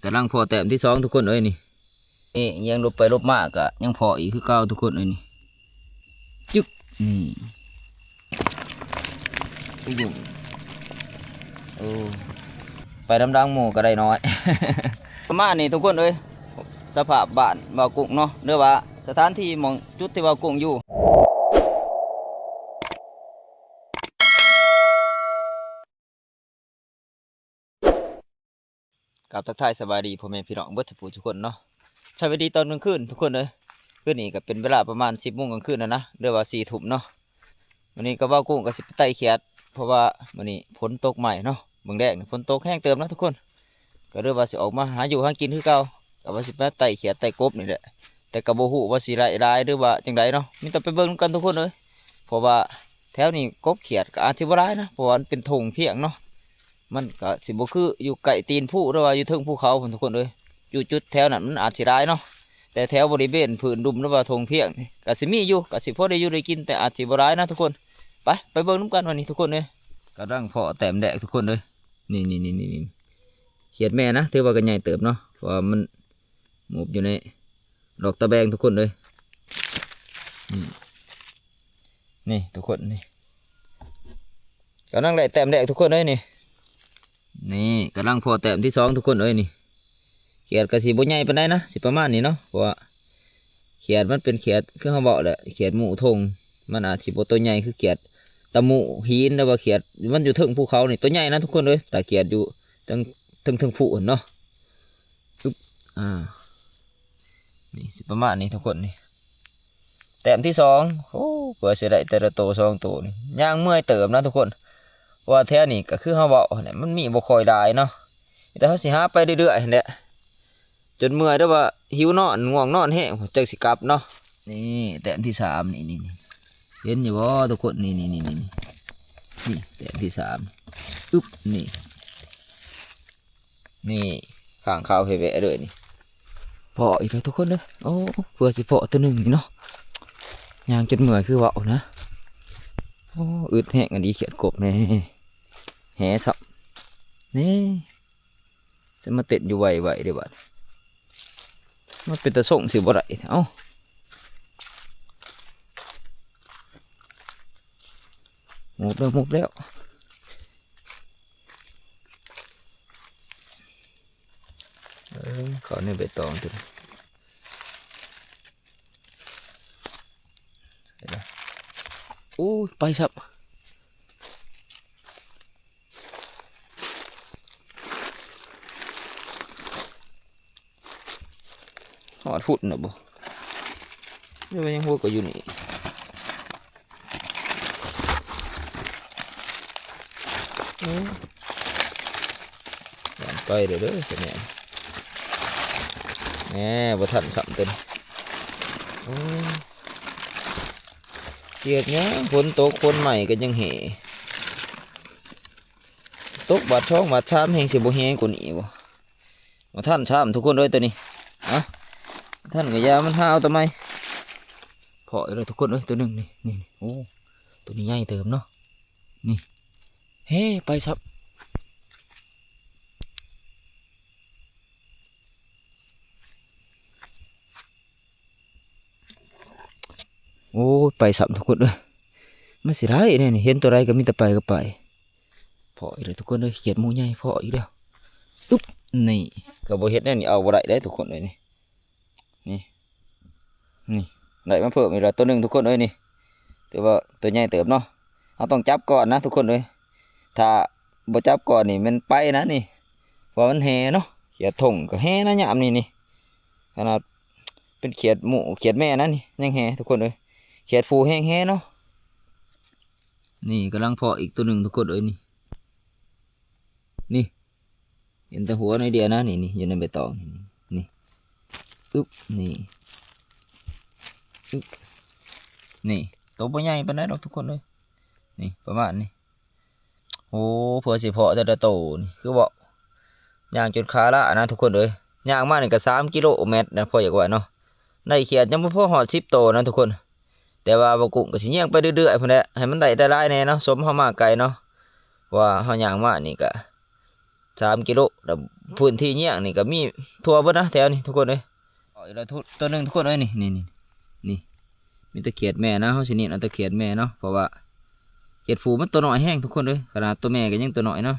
ກຳລັງພໍ້ແຕ້ມທີສອງທຸກຄົນເອີຍນີ້. ນີ້ຍັງຫຼົບໄປຫຼົບມາກະຍັງພໍ້ອີກຄືເກົ່າທຸກຄົນເອີຍນີ້. ຈຶກ ນີ້ ຄືຢູ່ ໂອ້ ໄປນຳຫຼັງໝູ່ກໍໄດ້ນ້ອຍ ປະມານນີ້ທຸກຄົນເອີຍ. ສະພາບບ້ານບ່າວກຸ້ງເນາະ ຫຼືວ່າສະຖານທີ່ໝ່ອງຈຸດທີ່ບ່າວກຸ້ງຢູ່. ກາບທັກທາຍສະບາຍດີພໍ່ແມ່ພີ່ນ້ອງເບິດສູ່ຜູ້ສູ່ຄົນເນາະ. ສະບາຍດີຕອນກາງຄືນທຸກຄົນເອີຍ. ຄືນນີ້ກໍເປັນເວລາປະມານສິບໂມງກາງຄືນແລ້ວນະ ຫຼືວ່າສີ່ທຸ່ມເນາະ. ມື້ນີ້ກໍບ່າວກຸ້ງກໍຊິໄປໄຕ່ຂຽດ ເພາະວ່າມື້ນີ້ຝົນຕົກໃໝ່ເນາະ. ເບິ່ງແດດນີ້ຝົນຕົກແຮງເຕີບເນາະທຸກຄົນ. ກໍເລີຍວ່າຊິອອກມາຫາຢູ່ຫາກິນຄືເກົ່າ ກໍວ່າຊິໄປໄຕ່ຂຽດໄຕ່ກົບນີ້ແຫຼະ. ແຕ່ກໍບໍ່ຮູ້ວ່າຊິໄດ້ຫຼາຍ ຫຼືວ່າຈັ່ງໃດເນາະ. ມີແຕ່ໄປເບິ່ງນຳກັນທຸກຄົນເອີຍ. ເພາະວ່າແຖວນີ້ກົບຂຽດກໍອາດຊິບໍ່ຫຼາຍນະ ເພາະວ່າມັນເປັນທົ່ງພຽງເນາະ. ມັນກໍຊິບໍ່ຄືຢູ່ໃກ້ຕີນພູ ຫຼືວ່າຢູ່ເທິງພູເຂົາພຸ້ນທຸກຄົນເອີຍ. ຢູ່ຈຸດແຖວນັ້ນມັນອາດຊິຫຼາຍເນາະ ແຕ່ແຖວບໍລິເວນພື້ນລຸ່ມ ຫຼືວ່າທົ່ງພຽງນີ້ກໍຊິມີຢູ່ ກໍຊິພໍໄດ້ຢູ່ໄດ້ກິນ ແຕ່ອາດຊິບໍ່ຫຼາຍນະທຸກຄົນ. ໄປ ໄປເບິ່ງນຳກັນວ່ານີ້ທຸກຄົນເອີຍ. ກຳລັງພໍ້ແຕ້ມແລກທຸກຄົນເອີຍ. ນີ້ໆໆໆ ຂຽດແມ່ນະ ຖືວ່າກໍໃຫຍ່ເຕີບເນາະ ເພາະວ່າມັນໝູບຢູ່ໃນດອກຕະແບງທຸກຄົນເອີຍ. ນີ້ ນີ້ທຸກຄົນນີ້ ກຳລັງໄດ້ແຕ້ມແລກທຸກຄົນເອີຍນີ້. ນີ້ກຳລັງພໍ້ແຕ້ມທີສອງທຸກຄົນເອີຍນີ້. ຂຽດກໍຊິບໍ່ໃຫຍ່ປານໃດນະ ຊິປະມານນີ້ເນາະ ເພາະວ່າຂຽດມັນເປັນຂຽດ ຄືເຮົາເວົ້າແຫຼະ ຂຽດໝູ່ທົ່ງ ມັນອາດຊິບໍ່ໂຕໃຫຍ່ຄືຂຽດຕະໝູ່ຫີນ ຫຼືວ່າຂຽດມັນຢູ່ເທິງພູເຂົານີ້ ໂຕໃຫຍ່ນະທຸກຄົນເອີຍ. ຕາຂຽດຢູ່ເທິງ ເທິງ ເທິງພູຫັ້ນເນາະ. ອຶບ ອ່າ ນີ້ຊິປະມານນີ້ທຸກຄົນນີ້. ແຕ້ມທີສອງ ໂອ້ ເພື່ອຊິໄດ້ແຕ່ລະໂຕສອງໂຕນີ້ ຍ່າງເມື່ອຍເຕີບນະທຸກຄົນ ເພາະວ່າແຖວນີ້ກໍຄືເຮົາເວົ້າຫັ້ນແຫຼະ ມັນມີບໍ່ຄ່ອຍຫຼາຍເນາະ ມີແຕ່ເຮົາຊິຫາໄປເລື້ອຍໆຫັ້ນແຫຼະ ຈົນເມື່ອຍ ຫຼືວ່າຫິວນອນ ງ່ວງນອນແຮງ ຈັ່ງຊິກັບເນາະ. ນີ້ແຕ້ມທີສາມ ນີ້ໆໆ ເຫັນຢູ່ບໍ່ທຸກຄົນ? ນີ້ໆໆໆ ນີ້ ນີ້ແຕ້ມທີສາມ ອຶບ ນີ້ ນີ້ຂ້າງຄາວແທ້ໆເລີຍນີ້. ພໍ້ອີກແລ້ວທຸກຄົນເດີ. ໂອ້ ເພື່ອຊິພໍ້ໂຕໜຶ່ງນີ້ເນາະ ຍ່າງຈົນເມື່ອຍຄືເວົ້ານະ. ໂອ້ ອຶດແຮງອີ່ຫຼີ ຂຽດກົບແນ່ ແຫຊ້ຳ ນີ້ ຈະມາເຕັ້ນຢູ່ໄວໆເດ້ບາດ ມັນເປັນຕາສົ່ງຊິບໍ່ໄດ້. ເອົ້າ ໝູບແລ້ວ ໝູບແລ້ວ. ເອີ ເຂົ້າໃນໃບຕອງຕິ ໂອ້ຍ ໄປຊ້ຳ ຮອດພຸ້ນນະບໍ່ ຫຼືວ່າຍັງຫົວກໍຢູ່ນີ້? ເອີ ຢ້ານໄປເດີ້ ເດີ້ຊະແນມ ແນ່ ບໍ່ທັນຊ້ຳຕົວນີ້. ໂອ້ ເຮັດຫຍັງ ຝົນຕົກ ຝົນໃໝ່ກໍຍັງແຮ່ ຕົກບາດສອງບາດສາມ ແຮ່ງຊິບໍ່ແຮ່ກວ່ານີ້ບໍ່? ບໍ່ທັນຊ້ຳທຸກຄົນເອີຍ ຕົວນີ້ ຮະ ບໍ່ທັນກໍຢ່າ ມັນຫາເອົາແຕ່ໃໝ່. ພໍ້ອີກແລ້ວທຸກຄົນເອີຍ ຕົວໜຶ່ງນີ້ ນີ້ ນີ້ ໂອ້ ຕົວນີ້ໃຫຍ່ເຕີບເນາະ ນີ້ ເຮ ໄປຊ້ຳ ໂອ້ຍ ໄປຊ້ຳທຸກຄົນເອີຍ ມັນຊິໄດ້ແນວນີ້ ເຫັນຕົວໃດກໍມີແຕ່ໄປກໍໄປ. ພໍ້ອີກແລ້ວທຸກຄົນເອີຍ ຂຽດໝູ່ໃຫຍ່ ພໍ້ອີກແລ້ວ ອຶບ ນີ້ ກໍບໍ່ເຮັດແນວນີ້ເອົາບໍ່ໄດ້ເດ້ທຸກຄົນເອີຍ ນີ້ ນີ້ ນີ້ ໄດ້ມາເພີ່ມອີກແລ້ວຕົວໜຶ່ງທຸກຄົນເອີຍ ນີ້ ຖືວ່າຕົວໃຫຍ່ເຕີບເນາະ. ເຮົາຕ້ອງຈັບກ່ອນນະທຸກຄົນເອີຍ ຖ້າບໍ່ຈັບກ່ອນນີ້ແມ່ນໄປນະນີ້ ເພາະວ່າມັນແຮ່ເນາະ ຂຽດທົ່ງກໍແຮ່ນະຍາມນີ້ນີ້ ຂະໜາດເປັນຂຽດໝູ່ຂຽດແມ່ນະນີ້ຍັງແຮ່ທຸກຄົນເອີຍ ຂຽດຜູ້ແຮ່ງແຮ່ເນາະ. ນີ້ກຳລັງເພາະອີກຕົວໜຶ່ງທຸກຄົນເອີຍ ນີ້ ນີ້ ເຫັນແຕ່ຫົວໜ້ອຍດຽວນະ ນີ້ ນີ້ ຢູ່ໃນໃບຕອງ ນີ້ ອຶບ ນີ້ ອຶບ ນີ້ ໂຕບໍ່ໃຫຍ່ປານໃດດອກທຸກຄົນເອີຍ ນີ້ ປະມານນີ້. ໂອ້ ເພື່ອຊິເພາະແຕ່ລະໂຕນີ້ ຄືເວົ້າ ຍ່າງຈົນຂາລ້ານະທຸກຄົນເອີຍ ຍ່າງມານີ້ກໍສາມກິໂລແມັດນະ ພໍຢາກວ່າເນາະ ໄດ້ຂຽດຍັງບໍ່ພໍຮອດສິບໂຕນະທຸກຄົນ. ແຕ່ວ່າບ່າວກຸ້ງກໍຊິຍ່າງໄປເລື້ອຍໆພຸ້ນແຫຼະ ໃຫ້ມັນໄດ້ຫຼາຍໆແດ່ເນາະ ສົມເຮົາມາໄກເນາະ ເພາະວ່າເຮົາຍ່າງມານີ້ກໍ ສາມກິໂລ ແລ້ວພື້ນທີ່ແຍງນີ້ກໍມີທົ່ວເບິດນະແຖວນີ້ທຸກຄົນເອີຍ. ເອົາອີກແລ້ວໂຕໜຶ່ງທຸກຄົນເອີຍ ນີ້ ນີ້ ນີ້ ນີ້ ມີແຕ່ຂຽດແມ່ນະ ເຮົາຊິເນັ້ນເອົາແຕ່ຂຽດແມ່ເນາະ ເພາະວ່າຂຽດຜູ້ມັນໂຕນ້ອຍແຮງທຸກຄົນເອີຍ ຂະໜາດໂຕແມ່ກໍຍັງໂຕນ້ອຍເນາະ.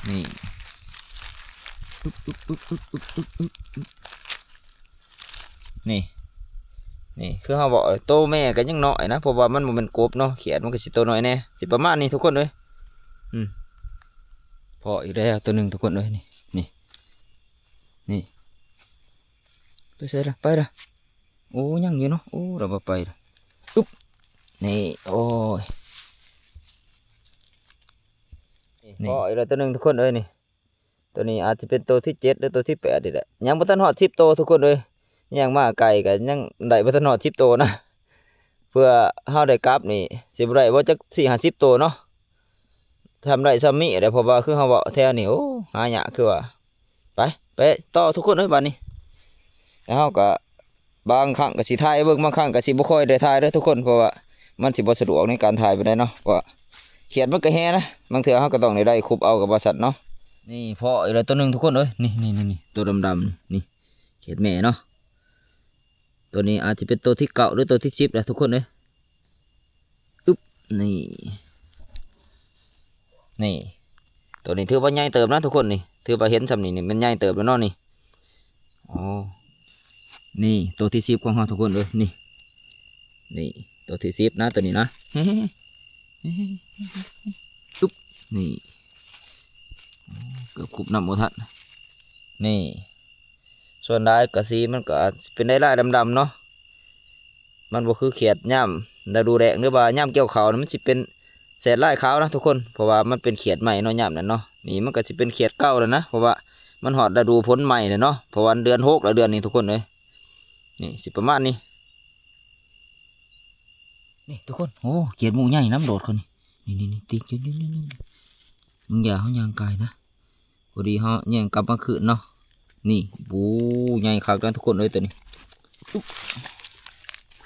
ນີ້ ປຶບ ປຶບ ປຶບ ປຶບ ປຶບ ປຶບ ປຶບ ນີ້ ນີ້ ຄືເຮົາເວົ້າ ໂຕແມ່ກໍຍັງນ້ອຍນະ ເພາະວ່າມັນບໍ່ແມ່ນກົບເນາະ ຂຽດມັນກໍຊິໂຕນ້ອຍແດ່ ຊິປະມານນີ້ທຸກຄົນເອີຍ. ອືມ ພໍ້ອີກແລ້ວໂຕໜຶ່ງທຸກຄົນເອີຍ ນີ້ ນີ້ ນີ້ ໄປໃສລະ ໄປລະ. ໂອ້ ຍັງຢູ່ເນາະ ໂອ້ ລະບໍ່ໄປລະ ອຶບ ນີ້ ໂອ້ຍ ນີ້ ພໍ້ອີກແລ້ວໂຕໜຶ່ງທຸກຄົນເອີຍ ນີ້ ໂຕນີ້ອາດຈະເປັນໂຕທີເຈັດ ຫຼື ໂຕທີແປດນີ້ແຫຼະ ຍັງບໍ່ທັນຮອດສິບໂຕທຸກຄົນເອີຍ. ແຍງມາໄກ່ກໍຍັງໄດ້ບໍ່ທັນຮອດສິບໂຕນະ ເພື່ອເຮົາໄດ້ກັບນີ້ ຊິບໍ່ໄດ້ບໍ່ຈັກສີ່ຫ້າສິບໂຕເນາະ. ສ່ຳໄດ້ສ່ຳມີແຫຼະ ເພາະວ່າຄືເຮົາເວົ້າແຖວນີ້ ໂອ້ ຫາຍາກຄືວ່າ. ໄປ ໄປຕໍ່ທຸກຄົນເອີຍ ບາດນີ້ ແລ້ວເຮົາກໍບາງຄັ້ງກໍຊິຖ່າຍໃຫ້ເບິ່ງ ບາງຄັ້ງກໍຊິບໍ່ຄ່ອຍໄດ້ຖ່າຍເດີທຸກຄົນ ເພາະວ່າມັນຊິບໍ່ສະດວກໃນການຖ່າຍປານໃດເນາະ ເພາະວ່າຂຽດມັນກໍແຮ່ນະ ບາງເທື່ອເຮົາກໍຕ້ອງໄດ້ໄລ່ຄຸບເອົາກໍວ່າຊັ້ນເນາະ. ນີ້ພໍ້ອີກແລ້ວໂຕໜຶ່ງທຸກຄົນເອີຍ ນີ້ ນີ້ ນີ້ ນີ້ ໂຕດຳໆ ນີ້ ຂຽດແມ່ເນາະ. ໂຕນີ້ອາດຈະເປັນໂຕທີເກົ້າ ຫຼື ໂຕທີສິບແຫຼະທຸກຄົນເອີຍ. ອຶບ ນີ້ ນີ້ ໂຕນີ້ຖືວ່າໃຫຍ່ເຕີບນະທຸກຄົນ ນີ້ ຖືວ່າເຫັນສ່ຳນີ້ນີ້ແມ່ນໃຫຍ່ເຕີບແລ້ວເນາະ ນີ້. ໂອ້ ນີ້ໂຕທີສິບຂອງເຮົາທຸກຄົນເອີຍ ນີ້ ນີ້ໂຕທີສິບນະ ໂຕນີ້ນະ ອຶບ ນີ້ ໂອ້ ເກືອບຄຸບນຳບໍ່ທັນ ນີ້. ສ່ວນຫຼາຍກະສີມັນກະອາດຊິເປັນລາຍໆດຳໆເນາະ ມັນບໍ່ຄືຂຽດຍາມລະດູແລ້ງ ຫຼືວ່າຍາມກ່ຽວເຂົ້ານະ ມັນຊິເປັນແສດລາຍຂາວນະທຸກຄົນ ເພາະວ່າມັນເປັນຂຽດໃໝ່ເນາະ ຍາມນັ້ນເນາະ. ນີ້ມັນກະຊິເປັນຂຽດເກົ່າແລ້ວນະ ເພາະວ່າມັນຮອດລະດູຝົນໃໝ່ແລ້ວເນາະ ເພາະວ່າເດືອນຫົກແລ້ວ ເດືອນນີ້ທຸກຄົນເອີຍ. ນີ້ຊິປະມານນີ້ ນີ້ທຸກຄົນ ໂອ້ ຂຽດໝູໃຫຍ່ນຳໂດດເຂົານີ້ ນີ້ໆໆ ຕິດຢູ່ນີ້ໆ ມຶງຢ່າເຮົາຍ່າງກາຍນະ ພໍດີເຮົາຍ່າງກັບມາຄືນເນາະ. ນີ້ ໂອ້ ໃຫຍ່ຄັກນະທຸກຄົນເອີຍ ໂຕນີ້ ອຶບ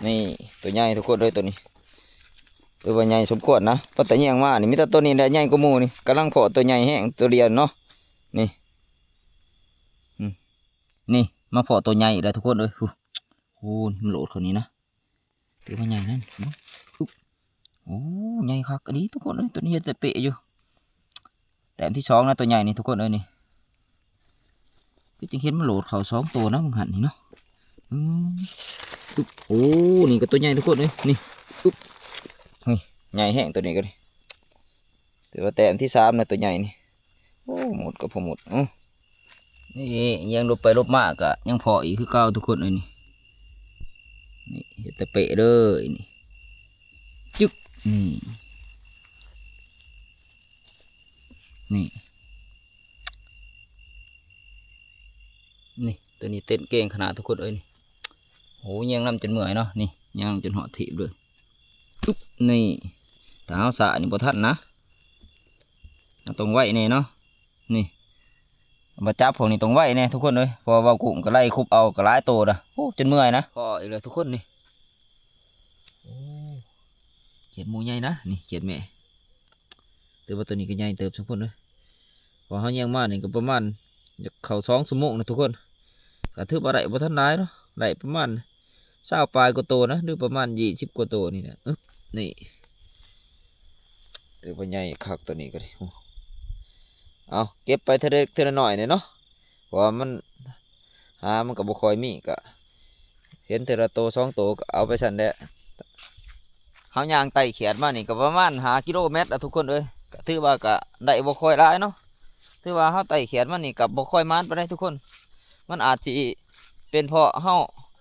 ນີ້ ໂຕໃຫຍ່ທຸກຄົນເອີຍ ໂຕນີ້ ຖືວ່າໃຫຍ່ສົມຄວນນະ ປານຕາຍ່າງມານີ້ ມີແຕ່ໂຕນີ້ແຫຼະໃຫຍ່ກວ່າໝູ່ນີ້ ກຳລັງພໍ້ໂຕໃຫຍ່ແຮງໂຕດຽວເນາະ. ນີ້ ອືມ ນີ້ ມາພໍ້ໂຕໃຫຍ່ອີກແລ້ວທຸກຄົນເອີຍ ໂອ້ ມັນໂລດເຂົານີ້ນະ. ຖືວ່າໃຫຍ່ນັ້ນ ອຶບ ໂອ້ ໃຫຍ່ຄັກອີ່ຫຼີທຸກຄົນເອີຍ ໂຕນີ້ເຮັດແຕ່ເປະຢູ່ ແຕ້ມທີສອງນະ ໂຕໃຫຍ່ນີ້ທຸກຄົນເອີຍ ນີ້ ຄືຈັ່ງເຫັນມັນໂລດເຂົ້າສອງໂຕນະ ເບິ່ງຫັ້ນນີ້ເນາະ ອືມ ອຶບ ໂອ້ ນີ້ກໍໂຕໃຫຍ່ທຸກຄົນເອີຍ ນີ້ ອຶບ ເຮີ້ຍ ໃຫຍ່ແຮງໂຕນີ້ກໍດີ ຖືວ່າແຕ້ມທີສາມນະ ໂຕໃຫຍ່ນີ້ ໂອ້ ໝຸດກໍບໍ່ໝຸດ ອື ນີ້ ແຍງຫຼົບໄປຫຼົບມາກະຍັງພໍ້ອີກຄືເກົ່າທຸກຄົນເອີຍ ນີ້ ນີ້ເຮັດແຕ່ເປະເລີຍ ນີ້ ຈຶກ ນີ້ ນີ້ ນີ້ ໂຕນີ້ເຕັ້ນເກັ່ງຂະໜາດທຸກຄົນເອີຍ ນີ້ ໂຫ ແຍງນຳຈົນເມື່ອຍເນາະ ນີ້ ແຍງນຳຈົນຮອດຖີບເລີຍ ອຶບ ນີ້ ຖ້າເຮົາຊ້ານີ້ບໍ່ທັນນະ ເຮົາຕ້ອງໄວແດ່ເນາະ ນີ້ ມາຈັບພວກນີ້ຕ້ອງໄວແດ່ທຸກຄົນເອີຍ ເພາະວ່າເວົ້າກຸ້ງກໍໄລ່ຄຸບເອົາກໍຫຼາຍໂຕນະ ໂອ້ ຈົນເມື່ອຍນະ ພໍ້ອີກແລ້ວທຸກຄົນນີ້ ໂອ້ ຂຽດໝູໃຫຍ່ນະ ນີ້ຂຽດແມ່ ແຕ່ວ່າໂຕນີ້ກໍໃຫຍ່ເຕີບທຸກຄົນເອີຍ ເພາະເຮົາແຍງມານີ້ກໍປະມານຢາກເຂົ້າສອງຊົ່ວໂມງນະທຸກຄົນ ກໍຖືວ່າໄດ້ບໍ່ທັນຫຼາຍເນາະ ໄດ້ປະມານຊາວປາຍກວ່າໂຕນະ ຫຼືປະມານຊາວກວ່າໂຕນີ້ແຫຼະ ອຶບ ນີ້ ຖືວ່າໃຫຍ່ຄັກໂຕນີ້ກໍດີ ເອົາເກັບໄປເທື່ອເລັກເທື່ອນ້ອຍນີ້ເນາະ ເພາະວ່າມັນ ຫາມັນກໍບໍ່ຄ່ອຍມີ ກໍເຫັນເທື່ອລະໂຕສອງໂຕກໍເອົາໄປຊັ້ນແຫຼະ. ເຮົາຍ່າງໄຕ່ຂຽດມານີ້ກໍປະມານຫ້າກິໂລແມັດລະທຸກຄົນເອີຍ ກໍຖືວ່າກໍໄດ້ບໍ່ຄ່ອຍຫຼາຍເນາະ ຖືວ່າເຮົາໄຕ່ຂຽດມານີ້ກໍບໍ່ຄ່ອຍໝານປານໃດທຸກຄົນ ມັນອາດຊິເປັນເພາະເຮົາ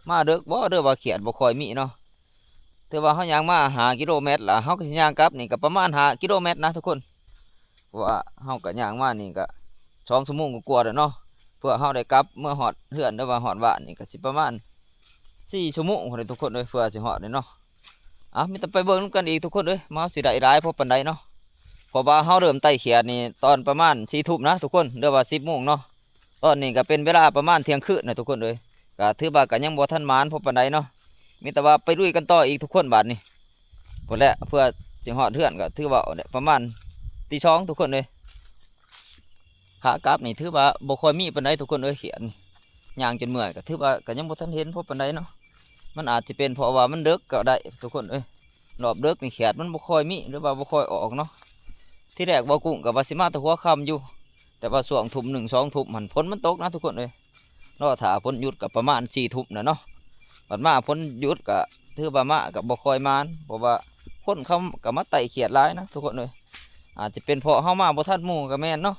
ມາເດິກບໍ່ ຫຼືວ່າຂຽດບໍ່ຄ່ອຍມີເນາະ. ຖືວ່າເຮົາຍ່າງມາຫ້າກິໂລແມັດລະ ເຮົາກໍຊິຍ່າງກັບນີ້ກໍປະມານຫ້າກິໂລແມັດນະທຸກຄົນ ເພາະວ່າເຮົາກໍຍ່າງມານີ້ກໍສອງຊົ່ວໂມງກວ່າໆແລ້ວເນາະ ເພື່ອເຮົາໄດ້ກັບເມືອຮອດເຮືອນ ຫຼືວ່າຮອດບ້ານນີ້ກໍຊິປະມານສີ່ຊົ່ວໂມງພຸ້ນແຫຼະທຸກຄົນເອີຍ ເພື່ອຊິຮອດນີ້ເນາະ. ເອົາ ມີແຕ່ໄປເບິ່ງນຳກັນອີກທຸກຄົນເອີຍ ວ່າເຮົາຊິໄດ້ຫຼາຍພໍປານໃດເນາະ ເພາະວ່າເຮົາເລີ່ມໄຕ່ຂຽດນີ້ຕອນປະມານສີ່ທຸ່ມນະທຸກຄົນ ຫຼືວ່າສິບໂມງເນາະ. ຕອນນີ້ກໍເປັນເວລາປະມານທ່ຽງຄືນນະທຸກຄົນເອີຍ ກໍຖືວ່າກໍຍັງບໍ່ທັນໝານພໍປານໃດເນາະ ມີແຕ່ວ່າໄປລຸຍກັນຕໍ່ອີກທຸກຄົນບາດນີ້ ພຸ້ນແຫຼະ ເພື່ອຊິຮອດເຮືອນກໍຖືວ່າປະມານ ທີສອງທຸກຄົນເອີຍ. ຂາກັບນີ້ຖືວ່າບໍ່ຄ່ອຍມີປານໃດທຸກຄົນເອີຍ ຂຽດນີ້ ຍ່າງຈົນເມື່ອຍ ກໍຖືວ່າກໍຍັງບໍ່ທັນເຫັນພໍປານໃດເນາະ. ມັນອາດຈະເປັນເພາະວ່າມັນເດິກກໍໄດ້ທຸກຄົນເອີຍ. ຮອບເດິກນີ້ຂຽດມັນບໍ່ຄ່ອຍມີ ຫຼືວ່າບໍ່ຄ່ອຍອອກເນາະ. ທີແລກບ່າວກຸ້ງກໍວ່າຊິມາແຕ່ຫົວຄ່ຳຢູ່ ແຕ່ວ່າຊ່ວງທຸ່ມໜຶ່ງ ສອງທຸ່ມຫັ້ນ ຝົນມັນຕົກນະທຸກຄົນເອີຍ. ລໍຖ້າຝົນຢຸດກໍປະມານສີ່ທຸ່ມນະເນາະ. ບັດມາຝົນຢຸດກໍຖືວ່າມາກໍບໍ່ຄ່ອຍໝານ ເພາະວ່າຄົນເຂົາກໍມາໄຕ່ຂຽດຫຼາຍນະທຸກຄົນເອີຍ. ອາດຈະເປັນເພາະເຮົາມາບໍ່ທັນໝູ່ກໍແມ່ນເນາະ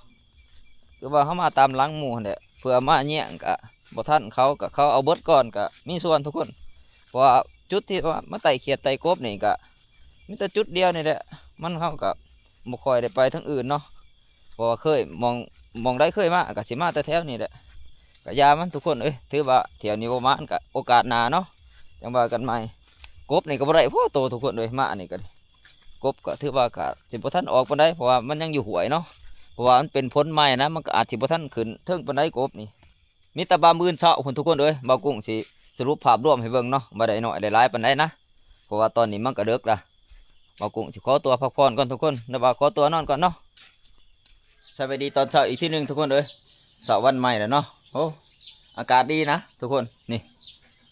ຄືວ່າເຮົາມາຕາມຫຼັງໝູ່ຫັ້ນແຫຼະ ເພື່ອມາແຍ່ງກໍບໍ່ທັນເຂົາ ກໍເຂົາເອົາເບິດກ່ອນກໍມີສ່ວນທຸກຄົນ. ເພາະວ່າຈຸດທີ່ວ່າມາໄຕ່ຂຽດໄຕ່ກົບນີ້ກໍມີແຕ່ຈຸດດຽວນີ້ແຫຼະ ມັນ ເຮົາກໍບໍ່ຄ່ອຍໄດ້ໄປທາງອື່ນເນາະ. ເພາະວ່າເຄີຍ ໝ່ອງ ໝ່ອງໃດເຄີຍມາກໍຊິມາແຕ່ແຖວນີ້ແຫຼະ. ກະຢ່າມັນທຸກຄົນເອີຍ ຖືວ່າຖ້ຽວນີ້ບໍ່ມານກະໂອກາດໜ້າເນາະ ຈັ່ງວ່າກັນໃໝ່. ກົບນີ້ກໍບໍ່ໄດ້ພໍໂຕທຸກຄົນເອີຍ ມານີ້ກໍດີ ກົບກໍຖືວ່າກະຊິບໍ່ທັນອອກປານໃດ ເພາະວ່າມັນຍັງຢູ່ຫ້ວຍເນາະ. ເພາະວ່າມັນເປັນຝົນໃໝ່ນະ ມັນກໍອາດຊິບໍ່ທັນຂຶ້ນເທິງປານໃດກົບນີ້. ມີແຕ່ວ່າມື້ອື່ນເຊົ້າພຸ້ນທຸກຄົນເອີຍ ບ່າວກຸ້ງຊິສະຫຼຸບພາບລວມໃຫ້ເບິ່ງເນາະ ວ່າໄດ້ໜ້ອຍໄດ້ຫຼາຍປານໃດນະ. ເພາະວ່າຕອນນີ້ມັນກໍເດິກລະ ບ່າວກຸ້ງຊິຂໍຕົວພັກຜ່ອນກ່ອນທຸກຄົນ ຫຼືວ່າຂໍຕົວນອນກ່ອນເນາະ. ສະບາຍດີຕອນເຊົ້າອີກທີໜຶ່ງທຸກຄົນເອີຍ ເຊົ້າວັນໃໝ່ແລ້ວເນາະ. ໂອ້ ອາກາດດີນະທຸກຄົນ ນີ້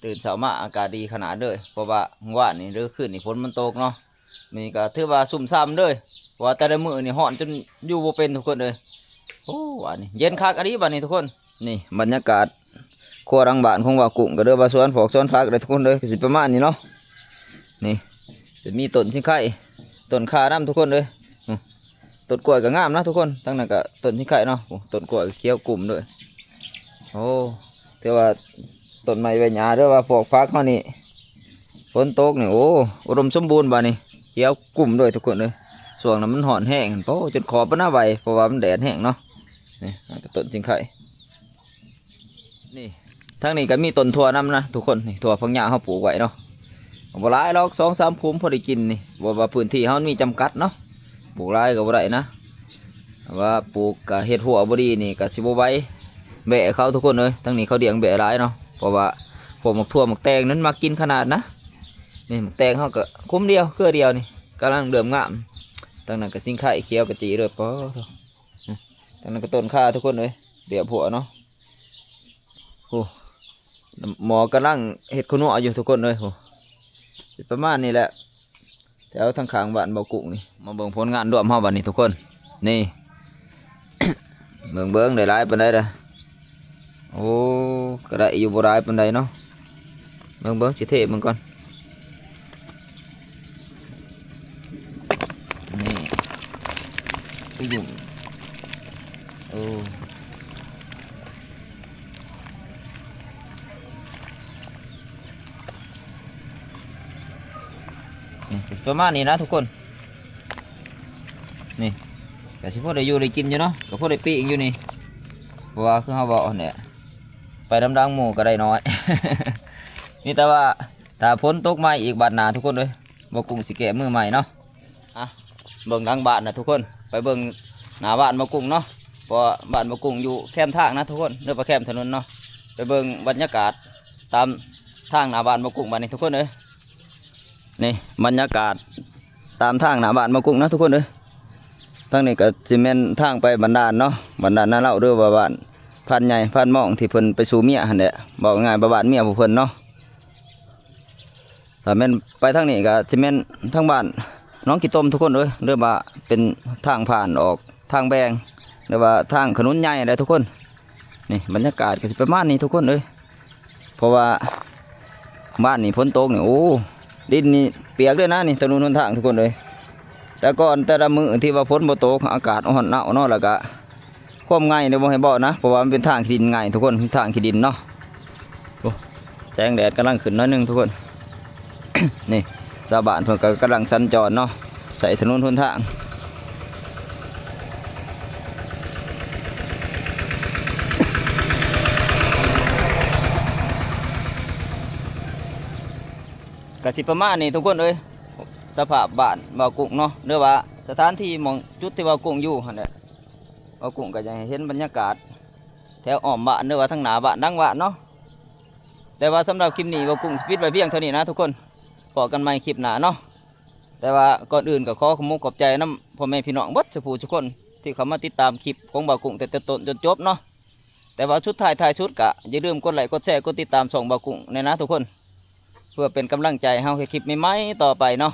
ຕື່ນເຊົ້າມາອາກາດດີຂະໜາດເລີຍ ເພາະວ່າມື້ວານນີ້ ຫຼື ຄືນນີ້ຝົນມັນຕົກເນາະ. ນີ້ກໍຖືວ່າຊຸ່ມຊ່ຳເລີຍ ເພາະວ່າແຕ່ລະມື້ນີ້ຮ້ອນຈົນຢູ່ບໍ່ເປັນທຸກຄົນເອີຍ. ໂອ້ ອັນນີ້ເຢັນຄັກອີ່ຫຼີບັດນີ້ທຸກຄົນ. ນີ້ບັນຍາກາດຄົວຫຼັງບ້ານຂອງບ່າວກຸ້ງ ກໍເດີວ່າສວນຜອກສວນຜັກເດີທຸກຄົນເດີ ກໍຊິປະມານນີ້ເນາະ. ນີ້ຈະມີຕົ້ນຊິງໄຄ ຕົ້ນຂ່ານຳທຸກຄົນເດີ. ອື ຕົ້ນກ້ວຍກໍງາມນະທຸກຄົນ ທາງນັ້ນກໍຕົ້ນຊິງໄຄເນາະ. ໂອ້ ຕົ້ນກ້ວຍຂຽວກຸ້ມເດີ. ໂອ້ ແຕ່ວ່າຕົ້ນໄມ້ໃບຫຍ້າ ຫຼືວ່າພວກຜັກເຮົານີ້ ຝົນຕົກນີ້ ໂອ້ ອຸດົມສົມບູນບາດນີ້ ຂຽວກຸ້ມເລີຍທຸກຄົນເອີຍ. ຊ່ວງນັ້ນມັນຮ້ອນແຮງ ໂອ້ ຈົນຂອບມັນນະໄຫວ ເພາະວ່າມັນແດດແຮງເນາະ. ນີ້ ອັນນີ້ກໍຕົ້ນຊິງໄຄ. ນີ້ ທາງນີ້ກໍມີຕົ້ນຖົ່ວນຳນະທຸກຄົນ ນີ້ ຖົ່ວຝັກຫຍ້າເຮົາປູກໄວ້ເນາະ. ບໍ່ຫຼາຍດອກ ສອງສາມຂຸມພໍໄດ້ກິນນີ້ ເພາະວ່າພື້ນທີ່ເຮົາມີຈຳກັດເນາະ ປູກຫຼາຍກໍບໍ່ໄດ້ນະ. ຖ້າວ່າປູກກະເຮັດຮົ້ວບໍ່ດີນີ້ກະຊິບໍ່ໄຫວ ແບ້ເຂົາທຸກຄົນເອີຍ. ທາງນີ້ເຂົາລ້ຽງແບ້ຫຼາຍເນາະ ເພາະວ່າພວກໝາກຖົ່ວໝາກແຕງນັ້ນມັກກິນຂະໜາດນະ. ນີ້ໝາກແຕງເຮົາກໍຂຸມດຽວເຄືອດຽວນີ້ ກຳລັງເລີ່ມງາມ. ທາງນັ້ນກໍຊິງໄຄຂຽວກະຈີເລີຍ ປາໂທ້. ທາງນັ້ນກໍຕົ້ນຂ່າທຸກຄົນເອີຍ ລຽບຫົວເນາະ. ໂອ້ ໝໍກຳລັງເຮັດຂົວນົວຢູ່ທຸກຄົນເອີຍ. ໂອ້ ຊິປະມານນີ້ແຫຼະ ແຖວທາງຂ້າງບ້ານບ່າວກຸ້ງນີ້. ມາເບິ່ງຜົນງານລວມເຮົາບັດນີ້ທຸກຄົນ ນີ້ ເບິ່ງໆ ໄດ້ຫຼາຍປານໃດລະ. ໂອ້ ກໍໄດ້ຢູ່ ບໍ່ຫຼາຍປານໃດເນາະ. ເບິ່ງໆ ຊິເທເບິ່ງກ່ອນ ນີ້ ຄືຫຍຸ້ງ ໂອ້ ນີ້ ປະມານນີ້ນະທຸກຄົນ. ນີ້ ກໍຊິພໍໄດ້ຢູ່ໄດ້ກິນຢູ່ເນາະ ກໍພໍໄດ້ປີ້ງຢູ່ນີ້ ເພາະວ່າຄືເຮົາເວົ້າຫັ້ນແຫຼະ ໄປນຳຫຼັງໝູ່ກໍໄດ້ໜ້ອຍ. ມີແຕ່ວ່າຖ້າຝົນຕົກມາອີກບາດໜ້າທຸກຄົນເອີຍ ບ່າວກຸ້ງຊິແກ້ມືໃໝ່ເນາະ. ອ່ະ ເບິ່ງຫຼັງບ້ານນະທຸກຄົນ ໄປເບິ່ງໜ້າບ້ານບ່າວກຸ້ງເນາະ ເພາະວ່າບ້ານບ່າວກຸ້ງຢູ່ແຄມທາງນະທຸກຄົນ ຫຼືວ່າແຄມຖະໜົນເນາະ. ໄປເບິ່ງບັນຍາກາດຕາມທາງໜ້າບ້ານບ່າວກຸ້ງບາດນີ້ທຸກຄົນເອີຍ. ນີ້ບັນຍາກາດຕາມທາງໜ້າບ້ານບ່າວກຸ້ງນະທຸກຄົນເອີຍ. ທາງນີ້ກໍຊິແມ່ນທາງໄປບ້ານດ່ານເນາະ ບ້ານດ່ານນາເລົາ ຫຼືວ່າບ້ານພານໃຫຍ່ພານມອງ ທີ່ເພິ່ນໄປສູ່ເມຍຫັ້ນແຫຼະ ເວົ້າງ່າຍໆ ບ້ານເມຍພວກເພິ່ນເນາະ. ຖ້າແມ່ນໄປທາງນີ້ກໍຊິແມ່ນທາງບ້ານໜອງຂີ້ຕົມທຸກຄົນເອີຍ ຫຼືວ່າເປັນທາງຜ່ານອອກທາງແບ່ງ ຫຼືວ່າທາງຖະໜົນໃຫຍ່ແຫຼະທຸກຄົນ. ນີ້ບັນຍາກາດກໍຊິປະມານນີ້ທຸກຄົນເອີຍ ເພາະວ່າບ້ານນີ້ຝົນຕົກນີ້ ໂອ້ ດິນນີ້ປຽກເລີຍນະ ນີ້ຖະໜົນຫົນທາງທຸກຄົນເອີຍ. ແຕ່ກ່ອນແຕ່ລະມື້ທີ່ວ່າຝົນບໍ່ຕົກ ອາກາດຮ້ອນເໜາວເນາະ ແລ້ວກະ ຄວາມງ່າຍນີ້ບໍ່ໃຫ້ເວົ້ານະ ເພາະວ່າມັນເປັນທາງຂີ້ດິນງ່າຍທຸກຄົນ ທາງຂີ້ດິນເນາະ. ໂອ້ ແສງແດດກຳລັງຂຶ້ນໜ້ອຍໜຶ່ງທຸກຄົນ. ນີ້ຊາວບ້ານເພິ່ນກໍກຳລັງສັນຈອນເນາະ ໃຊ້ຖະໜົນຫົນທາງ. ກະຊິປະມານນີ້ທຸກຄົນເອີຍ ສະພາບບ້ານບ່າວກຸ້ງເນາະ ຫຼືວ່າສະຖານທີ່ໝ່ອງຈຸດທີ່ບ່າວກຸ້ງຢູ່ຫັ້ນແຫຼະ. ບ່າວກຸ້ງກໍຢາກໃຫ້ເຫັນບັນຍາກາດແຖວອ້ອມບ້ານ ຫຼືວ່າທາງໜ້າບ້ານຫຼັງບ້ານເນາະ. ແຕ່ວ່າສຳລັບຄລິບນີ້ ບ່າວກຸ້ງຊິປິດໄວ້ພຽງເທົ່ານີ້ນະທຸກຄົນ ພໍ້ກັນໃໝ່ຄລິບໜ້າເນາະ. ແຕ່ ແຕ່ວ່າກ່ອນອື່ນກໍຂໍຂອບມຸກຂອບໃຈນຳພໍ່ແມ່ພີ່ນ້ອງເບິດສູ່ຜູ້ສູ່ຄົນ ທີ່ເຂົ້າມາຕິດຕາມຄລິບຂອງບ່າວກຸ້ງແຕ່ຕົ້ນຈົນຈົບເນາະ. ແຕ່ວ່າສຸດທ້າຍທ້າຍສຸດກໍຢ່າລືມກົດໄລກ໌ ກົດແຊ ກົດຕິດຕາມຊ່ອງບ່າວກຸ້ງແດ່ນະທຸກຄົນ ເພື່ອເປັນກຳລັງໃຈໃຫ້ເຮົາເຮັດຄລິບໃໝ່ໆຕໍ່ໄປເນາະ.